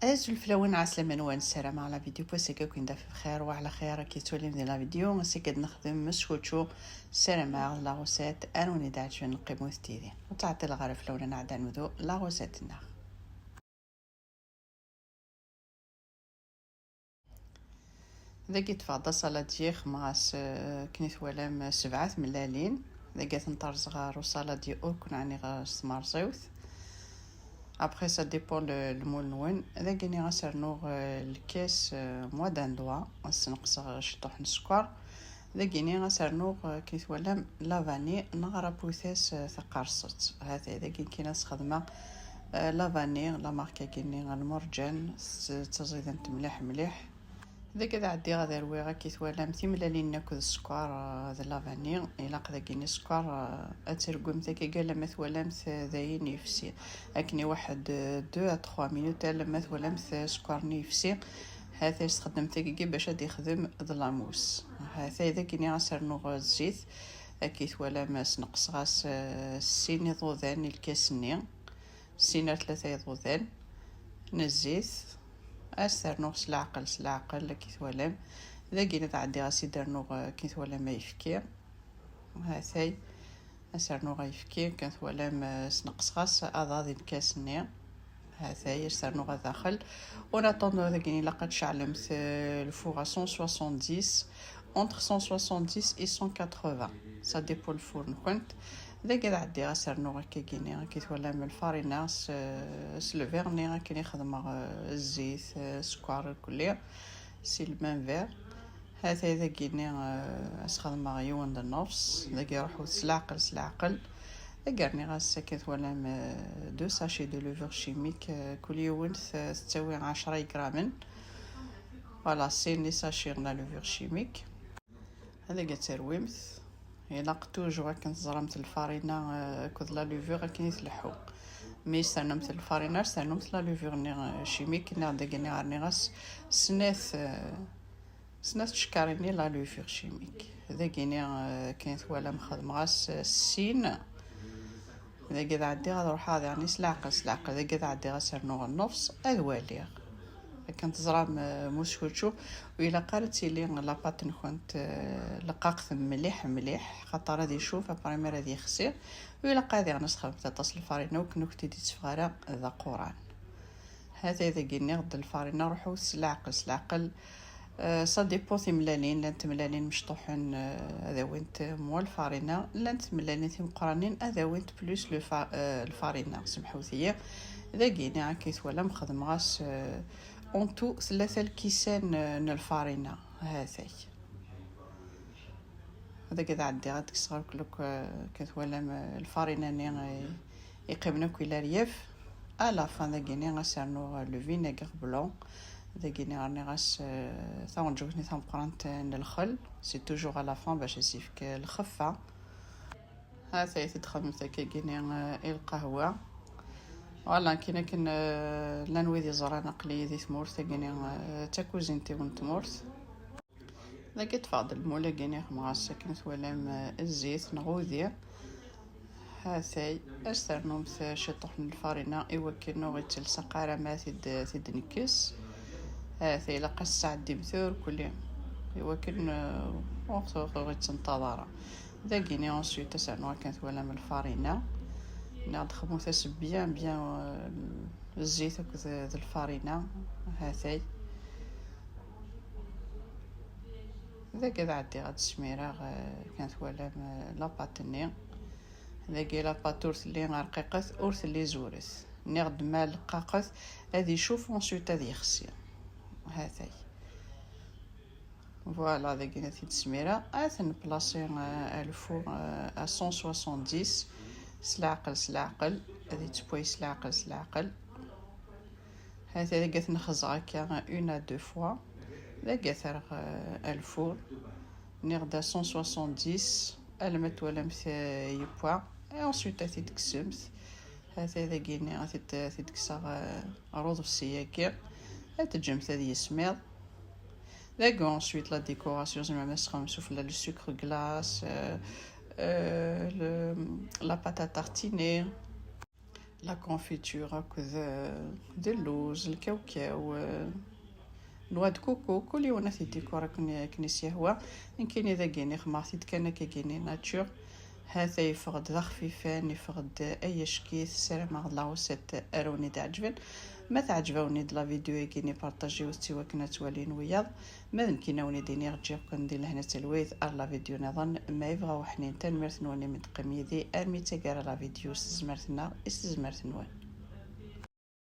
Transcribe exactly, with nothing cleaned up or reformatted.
Azul fell-awen, ɛeslama-nwen, ssarameɣ la vidéo n wass-agi ad ken-taf bxir wa ɛla xir. Ad k-yettwalim di la vidéo, ass-agi ad nexdem meskučču, ssarameɣ d la recette ara wen-iɛeǧben, qqimet yid-i. Ur ttɛeṭṭileɣ ara fell-awen, ad nɛeddi ad nebdu la recette-nneɣ. Dagi ṭṭfeɣ-d asaladi, xedmeɣ-as, eh, akken i twalam, eh, sebɛa tmellalin. Dagi ad tent-rẓeɣ ɣer usaladi ur ken-ɛniɣ s tmerẓiwt. Après, ça dépend le, le moule-nwen. Dagini ad s-rnuɣ, eh, lkas, eh, mois d'un doigt, ad s-neqseɣ ciṭuḥ n sskeṛ. Dagini ad s-rnuɣ, eh, akken i twalam, la vanille neɣ raputas, eh, taqerṣet. Hatay, dagi kan ad s-xedmeɣ, eh, la vanille, la marque-agi-nni n Lmerǧan, s-, d taẓidant mliḥ mliḥ. Dagi ad ɛeddiɣ ad rwiɣ, akka i twalam, timellalin akked sskeṛ, eh, d la vanille. Ilaq dagini sskeṛ, eh, ad targumt akka alamma twalamt, eh, d ayen yefsin. Akken i waḥed, eh, deux à trois minutes alamma twalamt, eh, sskeṛ-nni yefsi. Hatay, tesxedmemt dagigi bac ad ixdem d la mousse. Hatay, dagini ad s-rnuɣ, eh, zzit. Akka i twalam, eh, sneqseɣ-as, eh, sin iḍudan i lkas-nni. Sin ar tlata iḍudan n zzit. Ad s-rnuɣ s leɛqel, s leɛqel, akka i twalam. Dagini ad ɛeddiɣ ad s-id-rnuɣ, eh, akken i twalam, ayefki. Hatay, ad s-rnuɣ ayefki, akken twalam, eh, sneqseɣ-as aḍad i lkas-nni. Hatay, ad s-rnuɣ adaxel. En attendant, dagini ilaq ad tceɛlemt, eh, le four à cent soixante-dix, entre cent soixante-dix et cent quatre-vingts. Ça dépend le four-nkent. Dagi ad ɛeddiɣ ad s-rnuɣ akkagini, akka i twalam, lfarina s, s le verre-nni, akken i xedmeɣ, eh, zzit, eh, sskeṛ, irkelli, si le même verre. Hatay dagini, eh, ad s-xedmeɣ yiwen d nnefs. Dagi ruḥut s leɛqel, s leɛqel. Dagi rniɣ-as, akken twalam, eh, deux sachets de levure chimique, eh, kul yiwen t-, tettawi ɛecra igramen. Voilà, sin les sachets n la levure chimique. Ad ak-terwimt. Ilaq toujours akken teẓramt lfarina, eh, akked la levure akken i tleḥḥu. Mi s-ternumt lfarina, s-ternumt la levure-nni, eh, chimique, nniɣ-d dagini rniɣ-as snat, eh, snat tcekkarin-nni la levure chimique. Dagini, eh, akken twalam xedmeɣ-as, eh, sin. Dagi ad ɛeddiɣ ad ruḥeɣ diɣen s leɛqel, s leɛqel. Dagi ad ɛeddiɣ ad s-rnuɣ nnefs, ad waliɣ. Akken teẓram, eh, muskučču, ur ilaq ara ad tili la pâte-nkent, eh, leqqaqet mliḥ, mliḥ, xaṭer ad icuf, après mi ara ad yexsi. Ur ilaq ara diɣen ad s-txedmemt aṭas n lfarina, ur ken-, ur kent-id-itteffeɣ ara d aquran. Hatay dagi nniɣ-d lfarina, ruḥut s leɛqel, s leɛqel. Euh, ça dépend timellalin, llant tmellalin mecṭuḥen, euh, ad awint moins lfarina, llant tmellalin timeqqranin ad awint plus le fa-, euh, lfarina, semḥut-iyi. Dagini, akka i twalam, xedmeɣ-as, euh, en tout tlata lkisan, euh, n lfarina. Hatay. Dagi ad ɛeddiɣ ad kkseɣ akk, euh, akka i twalam, euh, lfarina-nni, euh, yeqqimen akk i laryaf. À la fin dagini ad s-rnuɣ le vinaigre blanc. Dagini rniɣ-as, euh, taɣenǧawt-nni tameqqrant n lxel. C'est toujours à la fin bac ad s-yefk lxeffa. Hatay tedxemt akkagini, euh, i lqahwa. Voilà, akken akken, euh, llan wid iẓran aql-iyi di tmurt, agini, euh, d takuzint-iw n tmurt. Dagi ṭṭfeɣ-d lmul-agi-nni, xemɣas akken twalam, eh, zzit neɣ udi. Hatay, ad s-ternumt ciṭuḥ n lfarina i wakken ur ɣ-ittelseq ara ma tid-, tid-nekkes. Hatay, ilaq ad s-tesɛeddimt irkelli i wakken, eh, ur ɣ-, ur ɣ-ittenṭaḍ ara. Dagini, ensuite, ad s-rnuɣ akken twalam lfarina. Nniɣ-d xemmet-as bien, bien, eh, zzit akked d lfarina. Hatay. Dagi ad ɛeddiɣ ad smireɣ, eh, kan twalam, eh, la pâte-nni. Dagi la pâte ur telli rqiqet, ur telli zuret. Nniɣ-d ma leqqaqet ad icuf, ensuite ad yexsi. Hatay. Voilà, dagi ad t-id-smireɣ. Ad t-nplasi, eh, à le four, eh, à cent soixante-dix. S leɛqel, s leɛqel. Ad yettpway s leɛqel, s leɛqel. Hatay dagi ad t-nxeẓẓer akka une à deux fois. Dagi ad t-rreɣ, euh, à le four. Nniɣ-d à cent soixante-dix, alma twalamt, euh, yewwa. Et ensuite ad t-id-tekksemt. Hatay dagi-nni ad t-id-, ad t-id-kkseɣ, euh, ɣer uḍebsi-agi. Ad teǧǧemt ad yismiḍ. Dagi ensuite la décoration, tzemrem ad tesxedmem sufella le sucre glace, euh, euh, le, la pâte à tartiner. La confiture akked, euh, d llouz, lkawkaw, euh, noix de coco, kul yiwen ad t-idikor akken, akken i s-yehwa. Nekkini dagini xedmeɣ-t-id kan akkagini nature. Hata yeffeɣ-d d axfifan, yeffeɣ-d ay acki-t, ssarameɣ d la recette ara wen-id-ɛeǧben. Ma teɛǧeb-awen-id la vidéo-agi-ni, partagiwet-tt i wakken ad twalin wiyaḍ. Ma d nekkini a wen-id-iniɣ ǧǧiɣ-ken di lehna d talwit ar la vidéo niḍen, ma yebɣa uḥnin. Tanemmirt-nwen imi d-teqqim yid-i armi d taggara la vidéo s tezmert-nneɣ i s tezmert-nwen.